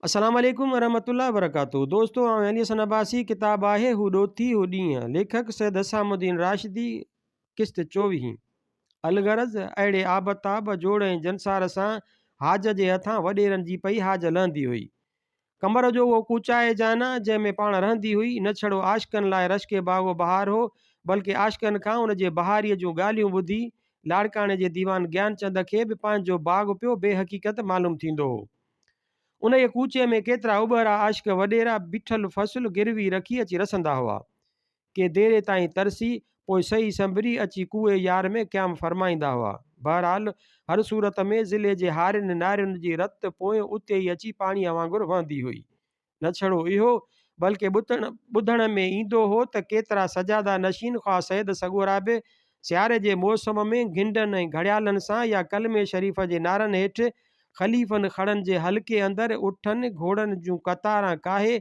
السلام عليڪم ورحمة الله وبرڪاته دوستو آئون علي حسن عباسي ڪتاب آهي هو ڏوٿي هو ڏينهن ليکڪ سيد حسام الدين راشدي قسط چوويهين الغرض اهڙي آب تاب جوڙ ۽ جنسار سان هاج جي هٿان وڏيرن جي پئي هاج لهندي هئي قمر جو اهو ڪوچائي جانا جنهن ۾ پاڻ رهندي هئي نه ڇڙو عاشقن لاء رشڪ باغ و بهار هو بلڪه عاشقن کان ان جي بهاريء جون ڳالهيون ٻڌي لاڙڪاڻي جي ديوان گيانچند کي به پنهنجو باغ پيو بي حقيقت معلوم ٿيندو هو. انهيء ڪوچي ۾ ڪيترا اٻهرا عاشق وڏيرا بيٺل فصل گروي رکي اچي رسندا هئا. ڪي ديري تائين ترسي، پوء سهي سنڀري اچي ڪوئي يار ۾ قيام فرمائيندا هئا. بهرحال، هر صورت ۾ ضلعي جي هارين نارين جي رت پوء اتي ئي اچي پاڻيء وانگر وهندي هئي. نه ڇڙو اهو، بلڪه ٻڌڻ ۾ ايندو هو ته ڪيترا سجاده نشين خواه سيد سڳورا به سياري جي موسم ۾ گهنڊن ۽ گهڙيالن سان يا ڪلمي شريف جي نعرن هيٺ خليفن کڙن جي حلقي اندر اٺن گهوڙن جون قطاران ڪاهي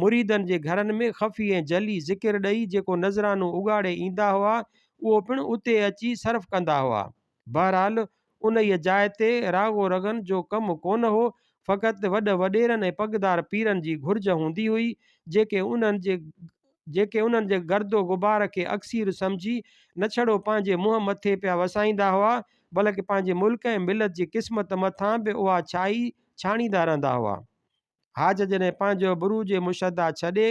مريدن جي گهرن ۾ خفي ۽ جلي ذڪر ڏئي جيڪو نذرانو اڳاڙي ايندا هئا اهو پڻ اتي اچي صرف ڪندا هئا. بهرحال انهيء جاء تي راڳو رڳن جو ڪم ڪونه هو، فقط وڏ وڏيرن ۽ پڳدار پيرن جي گهرج هوندي هئي، جيڪي انهن جي جيڪي انهن جي گرد و غبار کي اڪسير سمجهي نه ڇڙو پنهنجي منهن مٿي پيا وسائيندا هئا، بلڪ پنهنجي ملڪ ۽ ملت جي قسمت مٿان به اها ڇائي ڇاڻيندا رهندا هئا. حاج جڏهن پنهنجو بروج مشدّا ڇڏي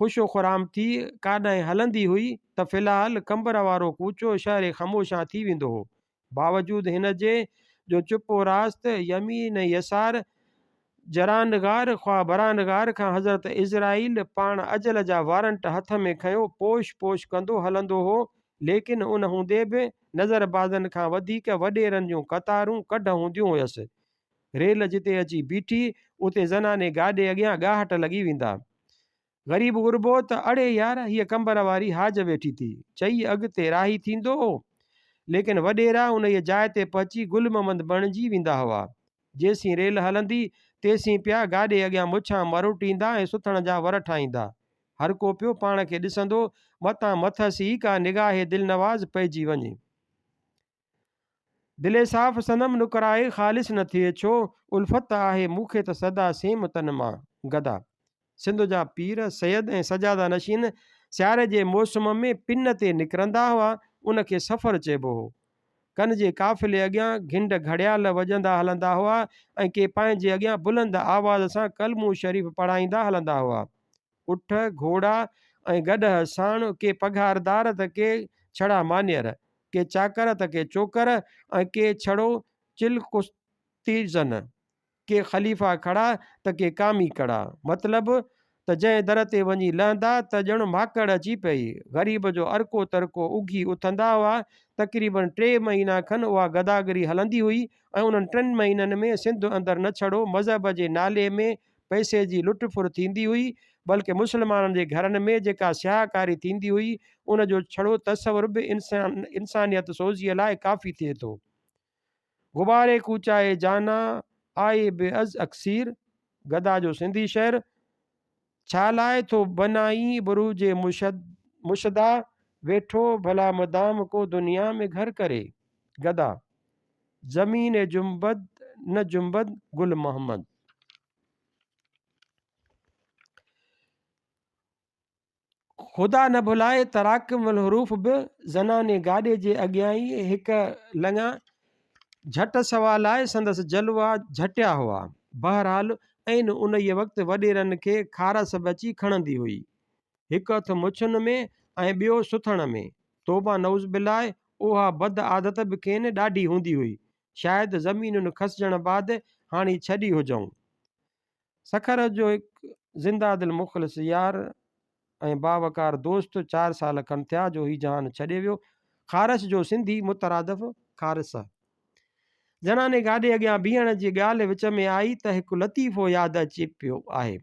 خوش و خرام ٿي ڪاڏانهن هلندي هئي ته في الحال قمبر وارو ڪوچو شهر خموشان ٿي ويندو هو. باوجود هن جي جو چپ و راست، يمين ۽ يسار، جران غار خواه بران غار کان حضرت عزرائيل پاڻ اجل جا وارنٽ هٿ ۾ کنيو پوش پوش ڪندو هلندو هو، ليڪن ان هوندي به نظر بازن کان وڌيڪ وڏيرن جون قطارون ڪڍ هونديون هيس. ريل جتي اچي بيٺي، اتي زناني گاڏي اڳيان ڳاهٽ لڳي ويندا. غريب غربو ته اڙي يار هيء قمبر واري هاج ويٺي ٿي، چئي اڳتي راهي ٿيندو هو. ليڪن وڏيرا انهيء جاء تي پهچي گل محمد بڻجي ويندا هئا. جيسين ريل هلندي، تيسين پيا گاڏي اڳيان مڇان مروٽيندا ۽ سٿڻ جا ور ٺاهيندا. هر ڪو پيو پاڻ کي ڏسندو، متان مٿس ئي ڪا نگاهه دلنواز پئجي وڃي. دل صاف صنم نڪرائي خالص نه ٿئي ڇو الفت آهي مون کي ته سدا سيم تن مان. گدا. سنڌ جا پير، سيد ۽ سجاده نشين سياري جي موسم ۾ پن تي نڪرندا هئا، ان کي سفر چئبو هو. ڪن جي قافلي اڳيان گهنڊ گهڙيال وڄندا هلندا هئا ۽ ڪي پنهنجي اڳيان بلند آواز سان ڪلمو شريف پڙهائيندا هلندا هئا. اٺ، گهوڙا ۽ گڏهه ساڻ ڪي پگهاردار ته ڪي ڇڙا مانير، ڪي چاڪر ته ڪي چوڪر ۽ ڪي ڇڙو چل ڪشتيزن، ڪي خليفا کڙا ته ڪي ڪامي ڪڙا. مطلب ته جنهن در تي وڃي لهندا ته ڄڻ ماڪڙ اچي پئي. غريب جو ارڪو ترڪو اگهي اٿندا هئا. تقريباً ٽي مهينا کن اها گداگري هلندي هئي ۽ انهن ٽن مهينن ۾ سنڌ اندر نه ڇڙو مذهب جي نالي ۾ پئسي جي لٽ ڦر ٿيندي هئي، بلڪه مسلمانن جي گهرن ۾ جيڪا سياهه ڪاري ٿيندي هئي، ان جو ڇڙو تصور به انسانيت سوزيء لاء ڪافي ٿئي ٿو. غبار ڪوچائي جانا آئي به از اڪسير، گدا جو سنڌي شعر، ڇا لاء ٿو بنائين بروج مشدا، ويٺو ڀلا مدام ڪو دنيا ۾ گهر ڪري. گدا. زمين جنبد نه جنبد گل محمد. خدا نه ڀلائي تراڪم الحروف به زناني گاڏي جي اڳيان ئي هڪ لڱا جهٽ سوا لاء سندس جلوا جهٽيا هئا. بهرحال عين انهيء وقت وڏيرن کي کارس به اچي کڻندي هئي. هڪ هٿ مڇن ۾ ۽ ٻيو سٿڻ ۾. توبه نعوذ بالله اها بد عادت به کين ڏاڍي هوندي هئي. شايد زمينن کسجڻ بعد هاڻي ڇڏي هجئون. سکر جو هڪ زنده دل مخلص يار ۽ باوقار دوست چار سال کن ٿيا جو هي جهان ڇڏي ويو. خارش جو سنڌي مترادف خارس. زناني گاڏي اڳيان بيهڻ جي ڳالهه وچ ۾ آئي ته هڪ لطيفو ياد اچي پيو آهي.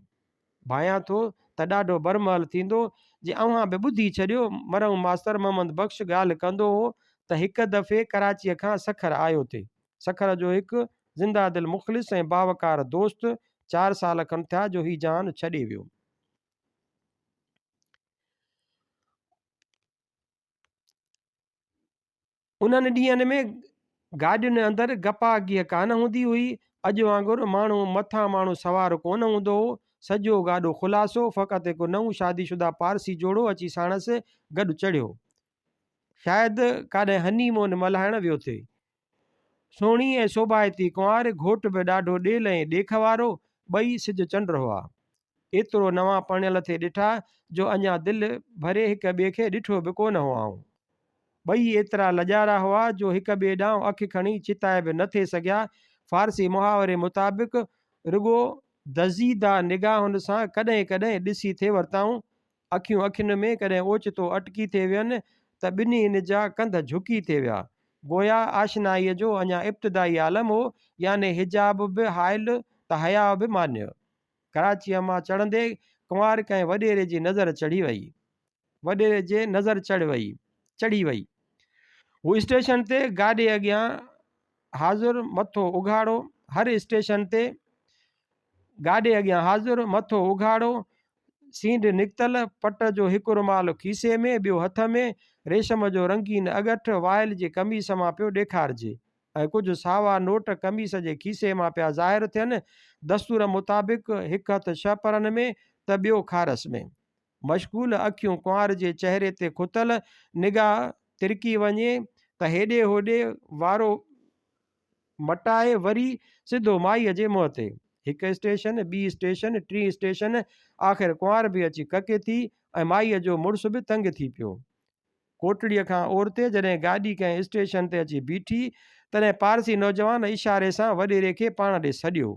ڀانيان ٿو ته ڏاڍو برمحل ٿيندو جي اوهان به ٻڌي ڇڏيو. مرحوم ماستر محمد بخش ڳالهه ڪندو هو ته هڪ دفعي ڪراچيء کان سکر آيو ٿي. سکر جو هڪ زنده دل مخلص ۽ باوقار دوست چار سال کن ٿيا جو هي جهان ڇڏي ويو. انهن ڏينهن ۾ گاڏين اندر گپا گيهه ڪانه هوندي هئي اڄ وانگر ماڻهو مٿان ماڻهو سوار ڪونه هوندو هو. سڄو گاڏو خلاصو، فقط هڪ نئون شادي شده پارسي جوڙو اچي ساڻس گڏ چڙهيو. شايد ڪاڏهن هني مون ملهائڻ ويو ٿي. سهڻي ۽ سوڀائتي ڪنوار، گهوٽ به ڏاڍو ڏيل ۽ ڏيک وارو، ٻئي سج چنڊ هئا. ايترو نوان پرڻيل ٿي ڏٺا جو اڃا دل ڀري هڪ ٻئي کي ڏٺو به ڪونه هئائون. ٻئي ايترا لڄارا هئا جو هڪ ٻئي ڏانهن اک کڻي چتائي به نه ٿي سگهيا. فارسي محاوري مطابق رڳو دزيده نگاهن سان ڪڏهن ڪڏهن ڏسي ٿي ورتائون. اکيون اکين ۾ ڪڏهن اوچتو اٽڪي ٿي وين ته ٻنهين جا ڪنڌ جهڪي ٿي ويا. گويا آشنائيء جو اڃا ابتدائي عالم هو، يعني حجاب به حائل ته حياء به مانع. ڪراچيء مان چڙهندي ڪنوار ڪنهن وڏيري جي نظر چڙهي وئي. وڏيري جي نظر چڙهي وئي. چڙهي وئي. هو اسٽيشن تي گاڏي اڳيان حاضر، مٿو اگهاڙو، هر اسٽيشن تي گاڏي اڳيان حاضر، مٿو اگهاڙو، سينڍ نڪتل، پٽ جو هڪ رومال کيسي ۾، ٻيو هٿ ۾، ريشم جو رنگين اڳٺ وائل جي قميص مان پيو ڏيکارجي ۽ ڪجهه ساوا نوٽ قميص جي کيسي مان پيا ظاهر ٿين، دستور مطابق هڪ هٿ شهپرن ۾ ته ٻيو کارس ۾. مشغول اکيون ڪنوار جي چهري تي کتل، نگاهه ترڪي وڃي ته هيڏي هوڏي وارو مٽائي وري سڌو مائيء جي منهن تي. هڪ اسٽيشن، ٻي اسٽيشن، ٽين اسٽيشن، آخر ڪنوار به اچي ڪڪي ٿي ۽ مائيء جو مڙس به تنگ ٿي پيو. ڪوٽڙيء کان اورتي جڏهن گاڏي ڪنهن اسٽيشن تي اچي بيٺي، تڏهن پارسي نوجوان اشاري سان وڏيري کي پاڻ ڏي سڏيو.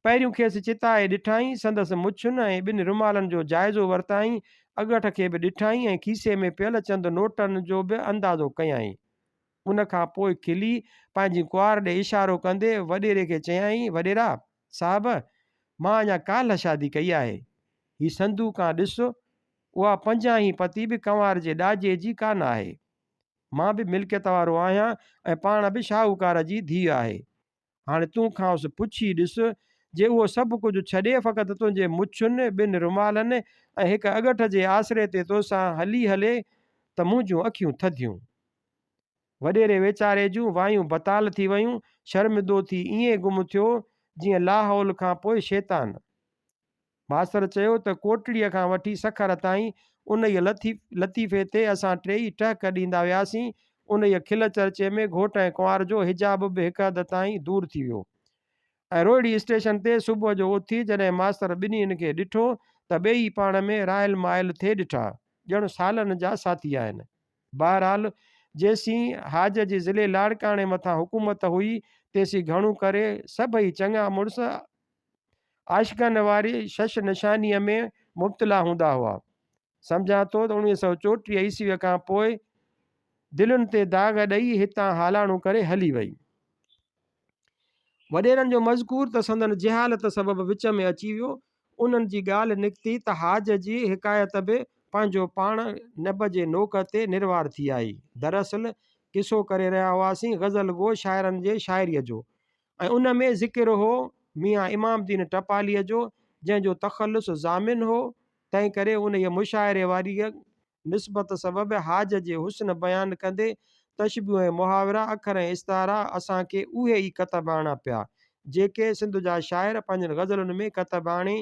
پهريون کيس چتائي ڏٺائين، سندس مڇن ۽ ٻن رومالن جو جائزو ورتائين، اڳٺ کي به ڏٺائين ۽ کيسي ۾ پيل چند نوٽن جو به اندازو ڪيائين. ان کان پوء کلي پنهنجي ڪنوار ڏي اشارو ڪندي وڏيري کي چيائين، وڏيرا صاحب! مان اڃا ڪالهه شادي ڪئي آهي. هي صندوقان ڏس، اها پنجاهين پتي به ڪنوار جي ڏاجي جي ڪانه آهي. مان به ملڪيت وارو آهيان ۽ پاڻ به شاهوڪار جي ڌيء آهي. هاڻي تون کانئس پڇي ڏس، جي اهو سڀ ڪجهه ڇڏي فقط تنهنجي مڇن، ٻن رومالن ۽ هڪ اڳٺ جي آسري تي توسان هلي هلي ته منهنجون اکيون ٿڌيون. وڏيري ويچاري جون وايون بتال ٿي ويون، شرمندو ٿي ائين گم ٿيو، جيئن لاحول کان پوء شيطان. ماستر چيو ته ڪوٽڙيء کان وٺي سکر تائين انهيء لطيفي تي اسان ٽيئي ٽهڪ ڏيندا وياسين. انهيء کل چرچي ۾ گهوٽ ۽ ڪنوار جو حجاب به هڪ حد تائين دور ٿي ويو. ۽ روهڙي اسٽيشن تي صبح جو اٿي جڏهن ماستر ٻنهين کي ڏٺو ته ٻيئي پاڻ ۾ رائل مائل ٿي ڏٺا، ڄڻ سالن جا ساٿي آهن. بهرحال جيسين حاج جي ضلعي لاڙڪاڻي مٿان حڪومت هئي، تيسين گهڻو ڪري سڀئي چڱا مڙس عاشقن واري شش نشانيء ۾ مبتلا هوندا هئا. سمجهان ٿو ته 1934 عيسويء کان پوء دلين تي داغ ڏئي هتان هالاڻو ڪري هلي وئي. وڏيرن جو مذڪور ته سندن جهالت سبب وچ ۾ اچي ويو. انهن جي ڳالهه نڪتي ته حاج جي حڪايت به پنهنجو پاڻ نب جي نوڪ تي نروار ٿي آئي. دراصل قصو ڪري رهيا هئاسين غزل گو شاعرن جي شاعريء جو ۽ ان ۾ ذڪر هو ميان امام الدين ٽپاليء جو، جنهن جو تخلص ضامن هو، تنهنڪري انهيء مشاعري واريء نسبت سبب حاج جي حسن بيان ڪندي تشبيهون ۽ محاورا، اکر ۽ استعارا اسان کي اهي ئي ڪتب آڻڻا پيا، جيڪي سنڌ جا شاعر پنهنجن غزلن ۾ ڪتب آڻي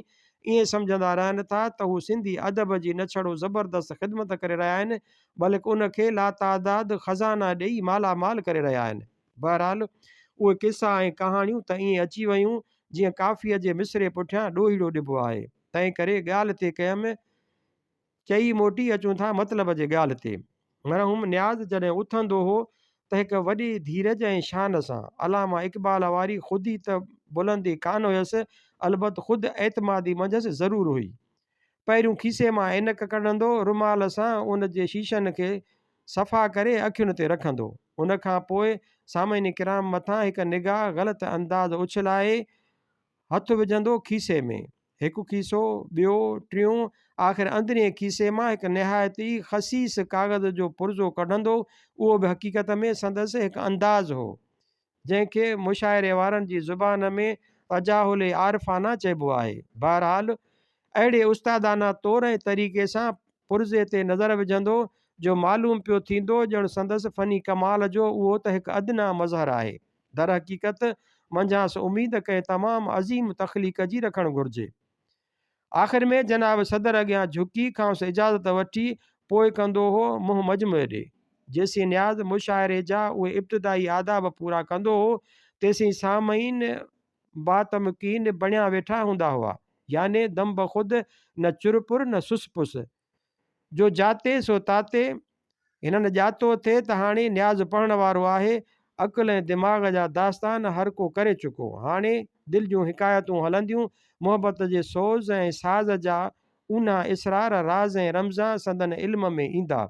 ائين سمجهندا رهن ٿا ته هو سنڌي ادب جي نه ڇڙو زبردست خدمت ڪري رهيا آهن، بلڪ ان کي لاتعداد خزانا ڏيئي مالا مال ڪري رهيا آهن. بهرحال اهي قصا ۽ ڪهاڻيون ته ائين اچي ويون، جيئن ڪافيء جي مصرعي پٺيان ڏوهيڙو ڏبو آهي. تنهنڪري ڳالهه تي ڪيم چئي موٽي اچون ٿا مطلب جي ڳالهه تي. مرحوم نياز جڏهن اٿندو هو ته هڪ وڏي ڌيرج ۽ شان سان، علامه اقبال واري خودي ته بلندي ڪانه هيس، البت خود اعتمادي منجهس ضرور هئي. پهريون کيسي مان عينڪ ڪڍندو، رومال سان ان جي شيشن کي صفا ڪري اکين تي رکندو. ان کان پوء سامعين ڪرام مٿان هڪ نگاهه غلط انداز اڇلائي هٿ وجهندو کيسي ۾. هڪ کيسو، ٻيو، ٽيون، آخر اندرئين کيسي مان هڪ نهايت ئي خسيس ڪاغذ جو پرزو ڪڍندو، اهو به حقيقت ۾ سندس هڪ انداز هو، جنهن کي مشاعري وارن جي زبان ۾ تجاهل عارفانه چئبو آهي. بهرحال، اهڙي استادانه طور ۽ طريقي سان پرزي تي نظر وجهندو، جو معلوم پيو ٿيندو ڄڻ سندس فني ڪمال جو اهو ته هڪ ادنيٰ مظهر آهي. درحقيقت منجهانئس اميد ڪنهن تمام عظيم تخليق جي رکڻ گهرجي. آخر ۾ جناب صدر اڳيان جهڪي کانئس اجازت وٺي پوء ڪندو هو منهن مجمعي ڏي. جيسين نياز مشاعري جا اهي ابتدائي آداب پورا ڪندو هو، تيسين سامعين باتمڪين بڻيا ويٺا هوندا هئا، يعني دم بخود نه چرپر نه سس پس. جو جاتي سو تاتي، هنن ڄاتو ٿي ته هاڻي نياز پڙهڻ وارو آهي، عقل ۽ دماغ جا داستان هر ڪو ڪري چڪو، هاڻي دل جون حڪايتون هلنديون، محبت جي سوز ۽ ساز جا اونها اسرار، راز ۽ رمزان سندن علم ۾ ايندا.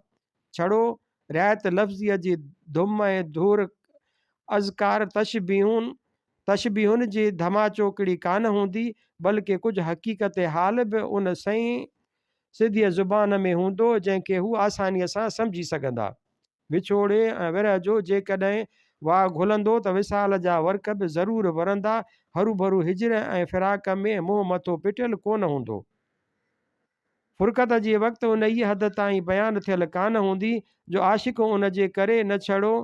ڇڙو رعايت لفظيء جي ڌم ۽ ڌور اذڪار تشبيهون تشبيهن جي ڌماچوڪڙي ڪانه هوندي، بلڪه ڪجهه حقيقت حال به ان سئين سڌيء زبان ۾ هوندو، جنهن کي هو آسانيء سان سمجهي سگهندا. وڇوڙي ۽ ورهه جو جيڪڏهن واء گهلندو ته وصال جا ورق به ضرور ورندا، هروڀرو هجر ۽ فراق ۾ منهن مٿو پٽيل ڪونه هوندو. فرقت جي وقت انهيء حد تائين بيان ٿيل ڪانه هوندي، جو عاشق ان جي ڪري نه ڇڙو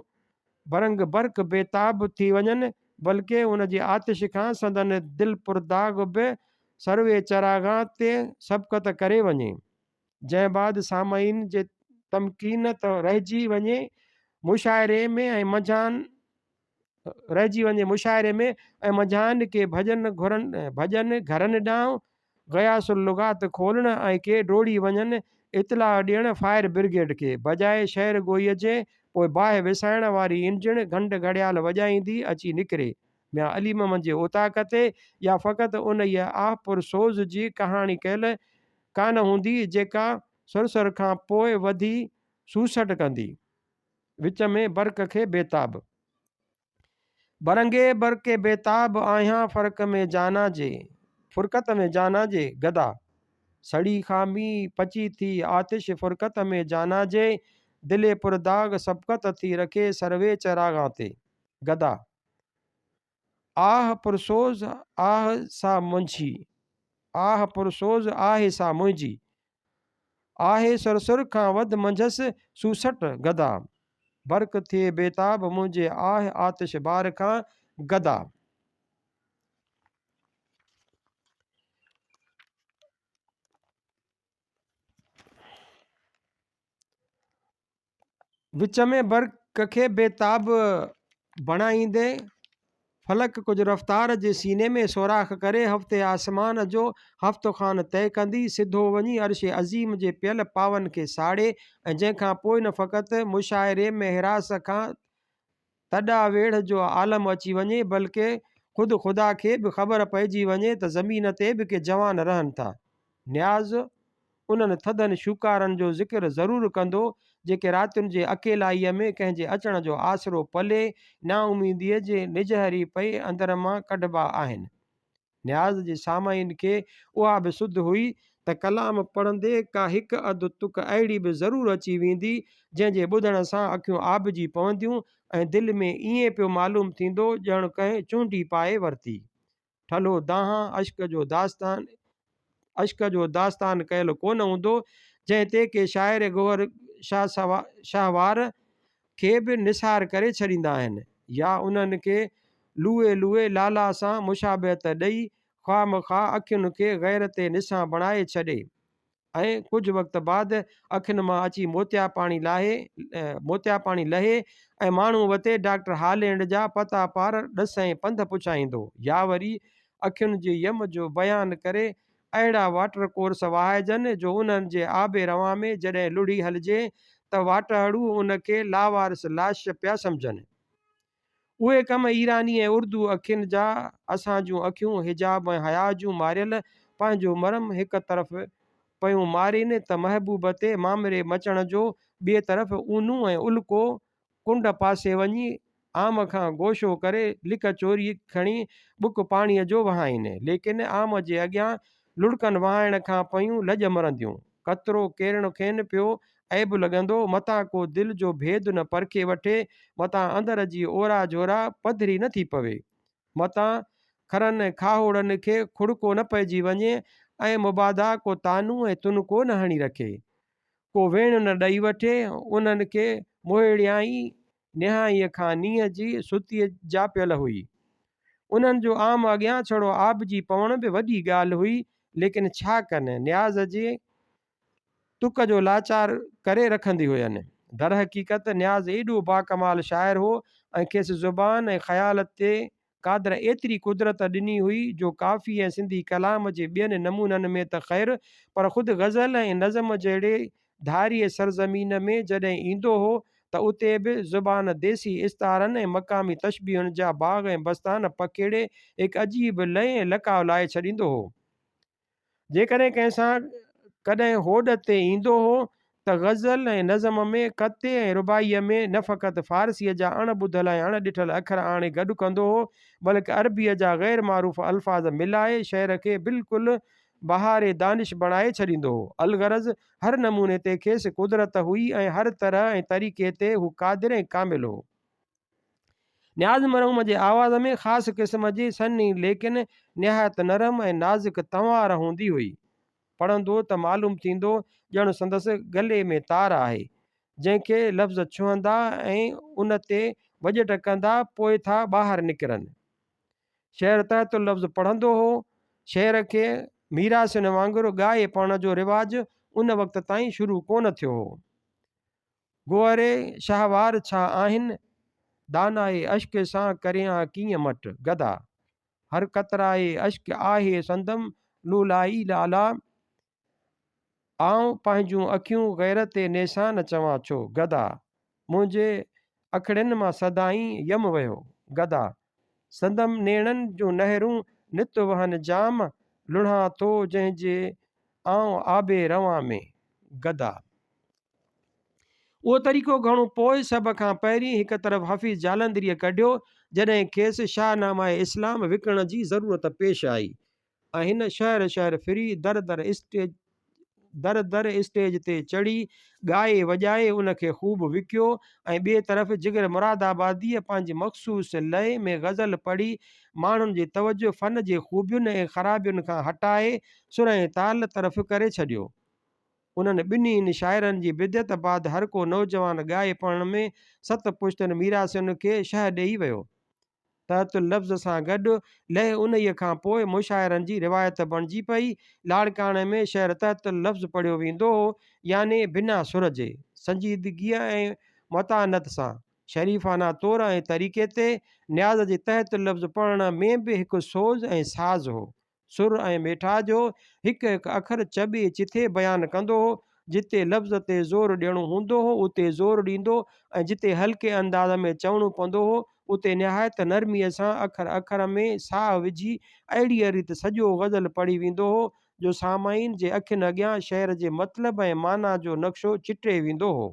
برنگ برق بيتاب ٿي وڃن، بلڪه ان جي آتش کان سندن دل پرداغ به سروي چراغان تي سبقت ڪري وڃي. جنهن بعد سامعين جي تمڪين ته رهجي وڃي مشاعري ۾ ۽ منجهان رهجي وڃي مشاعري ۾ ۽ منجهان ڪي ڀڄن گهرن ڀڄن گهرن ڏانهن غياث اللغات کولڻ ۽ ڪي ڊوڙي وڃن اطلاع ڏيڻ فائر برگيڊ کي، بجاء شعر گوئيء جي، پوء باهه وسائڻ واري انجڻ گهنڊ گهڙيال وڄائيندي اچي نڪري ميان علي محمد جي اوطاق تي يا فقط انهيء آه پر سوز جي ڪهاڻي ڪيل ڪانه هوندي جيڪا سرسر کان پوء وڌي سوسٽ ڪندي. وچ ۾ برق کي بيتاب. برنگي برق بيتاب آهيان فرق ۾ جانا جي فرقت ۾ جانا جي گدا سڙي خامي پچي ٿي آتش فرقت ۾ جانا جي دل پر داغ سبقت ٿي رکي سروي چراغان تي گدا آه پرسوز آه سا منجهي آه پرسوز آهي سا منهنجي آهي سرسر کان وڌ منجهس سوسٽ گدا. برق ٿئي بيتاب منهنجي آه آتش بار کان گدا. وچ ۾ برق کي بي تاب بڻائيندي فلڪ ڪجهه رفتار جي سيني ۾ سوراخ ڪري هفتي آسمان جو هفت خان طئي ڪندي سڌو وڃي عرش عظيم جي پيل پاون کي ساڙي ۽ جنهن کان پوء نه فقط مشاعري ۾ هراس کان تڏا ويڙهه جو عالم اچي وڃي بلڪه خود خدا کي به خبر پئجي وڃي ته زمين تي به ڪي جوان رهن ٿا. نياز انهن ٿڌن شوڪارن جو ذڪر ضرور ڪندو جيڪي راتين جي اڪيلائيء ۾ ڪنهن جي اچڻ جو آسرو پلي نااميديء جي نجهري پئي اندر مان ڪڍبا آهن. نياز جي سامعين کي اها به سڌ هئي ته ڪلام پڙهندي ڪا هڪ اڌ تڪ اهڙي به ضرور اچي ويندي، جنهن جي ٻڌڻ سان اکيون آبجي پونديون ۽ دل ۾ ائين پيو معلوم ٿيندو ڄڻ ڪنهن چونڊي پائي ورتي. ٺلهو دانهن عشق جو داستان عشق جو داستان ڪيل ڪونه هوندو، جنهن تي ڪي شاعر گوهر شاهوار کي به نثار ڪري ڇڏيندا آهن يا انهن کي لوئي لوئي لالا سان مشابهت ڏئي خواه مخواه اکين کي غير تي نسان بڻائي ڇڏي ۽ ڪجهه وقت بعد اکين مان اچي موتيا پاڻي لاهي موتيا پاڻي لهي ۽ ماڻهو وتي ڊاڪٽر هالينڊ جا پتا پار ڏس ۽ پنڌ پڇائيندو يا وري اکين جي يم جو بيان ڪري اهڙا واٽر ڪورس وهائجن جو انهن جي آب روان ۾ جڏهن لڙهي هلجي ته واٽهڙو ان کي لاوارث لاش پيا سمجهن. اهي ڪم ايراني ۽ اردو اکين جا، اسان جون اکيون حجاب ۽ حياء جون ماريل پنهنجو مرم هڪ طرف پيون مارين ته محبوب تي مامري مچڻ جو ٻئي طرف اونو ۽ الڪو ڪنڊ پاسي وڃي عام کان گوشو ڪري لڪ چوري کڻي ٻڪ پاڻيء جو وهائين. ليڪن عام جي اڳيان لڙڪن وهائڻ کان پيون لڄ مرنديون. قطرو ڪيرڻ کين پيو عيب لڳندو، متان ڪو دل جو ڀيد نه پرکي وٺي، متان اندر جي اورا جورا پڌري نه ٿي پوي. متان کرن ۽ کاهوڙن کي کڙڪو نه پئجي وڃي ۽ مبادا ڪو طعنو ۽ تنڪو نه هڻي رکي. ڪو ويڻ نه ڏئي وٺي، انهن کي موهيڙيائين نهائينء کان نينهن جي ستيء جا پيل هئي. انهن جو عام اڳيان ڇڙو آبجي پوڻ به وڏي ڳالهه هئي، ليڪن ڇا ڪن، نياز جي تڪ جو لاچار ڪري رکندي هين. درحقيقت نياز ايڏو باڪمال شاعر هو ۽ کيس زبان ۽ خيال تي قادر ايتري قدرت ڏني هئي جو ڪافي ۽ سنڌي ڪلام جي ٻين نمونن ۾ ته خير پر خود غزل ۽ نظم جهڙي ڌاريء سرزمين ۾ جڏهن ايندو هو ته اتي به زبان ديسي استعارن ۽ مقامي تشبيهن جا باغ ۽ بستان پکيڙي هڪ عجيب لئه ۽ لقاء لائي ڇڏيندو هو. جيڪڏهن ڪنهن سان ڪڏهن هوڏ تي ايندو هو ته غزل ۽ نظم ۾ قطعي ۽ رباعيء ۾ نه فقط فارسيء جا اڻ ٻڌل ۽ اڻ ڏٺل اکر آڻي گڏ ڪندو هو، بلڪ عربيء جا غير معروف الفاظ ملائي شعر کي بلڪل بهار دانش بڻائي ڇڏيندو هو. الغرض هر نموني تي کيس قدرت هئي ۽ هر طرح ۽ طريقي تي هو قادر ۽ ڪامل هو. نياز مرحوم جي آواز ۾ خاص قسم جي سنهي ليڪن نهايت نرم ۽ نازڪ تنوار هوندي هئي. پڙهندو ته معلوم ٿيندو ڄڻ سندس گلي ۾ تار آهي، جنهن کي لفظ ڇهندا ۽ ان تي وڄٽ ڪندا پوء ٿا ٻاهر نڪرن. شعر تحت اللفظ پڙهندو هو. شعر کي ميراثين وانگر ڳائي پڙهڻ جو رواج ان وقت تائين شروع ڪونه ٿيو هو. گوهري شاهوار ڇا آهن، دانائي اشڪ سان ڪريان ڪيئن مٽ، گدا. هر قطرائي اشڪ آهي سندم لولائي لالا. آئون پنهنجون اکيون غير تي نيسان چوان ڇو؟ گدا! منهنجي اکڙين مان سدائين يم وهيو. گدا! سندم نيڻن جون نهرون نت وهن جام، لڙهان ٿو جنهن جي آئون آبي روان ۾. گدا! اهو طريقو گهڻو پوء سڀ کان پهرين هڪ طرف حفيظ جالنڌريء ڪڍيو، جڏهن کيس شاهنامه اسلام وڪڻڻ جي ضرورت پيش آئي. ۽ هن شهر شهر ڦري در در اسٽيج در در اسٽيج تي چڙهي ڳائي وڄائي ان کي خوب وڪيو ۽ ٻئي طرف جگر مراد آباديء پنهنجي مخصوص لئي ۾ غزل پڙهي ماڻهن جي توجه فن جي خوبين ۽ خرابين کان هٽائي سر ۽ تال طرف ڪري ڇڏيو. انهن ٻنهي شاعرن جي بدعت بعد هر ڪو نوجوان ڳائي پڙهڻ ۾ ست پشتن ميراثين کي شهه ڏيئي ويو. تحت اللفظ سان گڏ لئه انهيء کان پوء مشاعرن جي روايت بڻجي پئي. لاڙڪاڻي ۾ شعر تحت اللفظ پڙهيو ويندو هو، يعني بنا سر جي، سنجيدگيء ۽ متانت سان، شريفانه طور ۽ طريقي تي. نياز جي تحت اللفظ پڙهڻ ۾ به هڪ سوز ۽ ساز هو. سر ۽ ميٺاج هو، هڪ هڪ اکر چٻي چٿي بيان ڪندو هو، جتي لفظ تي زور ڏيڻو هوندو هو، اتي زور ڏيندو ۽ جتي هلڪي انداز ۾ چوڻو پوندو هو، اتي نهايت نرميء سان اکر اکر ۾ ساهه وجهي اهڙيء ريت سڄو غزل پڙهي ويندو هو، جو سامعين جي اکين اڳيان شعر جي مطلب ۽ معنيٰ جو نقشو چٽي ويندو هو.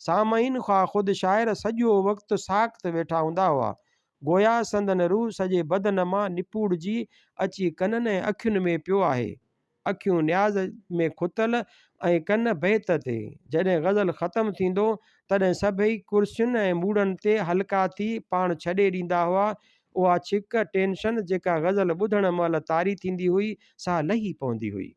سامعين خواه خود شاعر سڄو وقت ساڪت ويٺا هوندا هئا. گويا سندن روح سڄي بدن مان نپوڙجي اچي ڪنن ۽ اکين ۾ پيو آهي. اکيون نياز ۾ کتل ۽ ڪن بيت تي. جڏهن غزل ختم ٿيندو، تڏهن سڀئي ڪرسين ۽ موڙن تي هلڪا ٿي پاڻ ڇڏي ڏيندا هئا. اها ڇڪ، Tension، جيڪا غزل ٻڌڻ مهل طاري ٿيندي هئي، سا لهي پوندي هئي.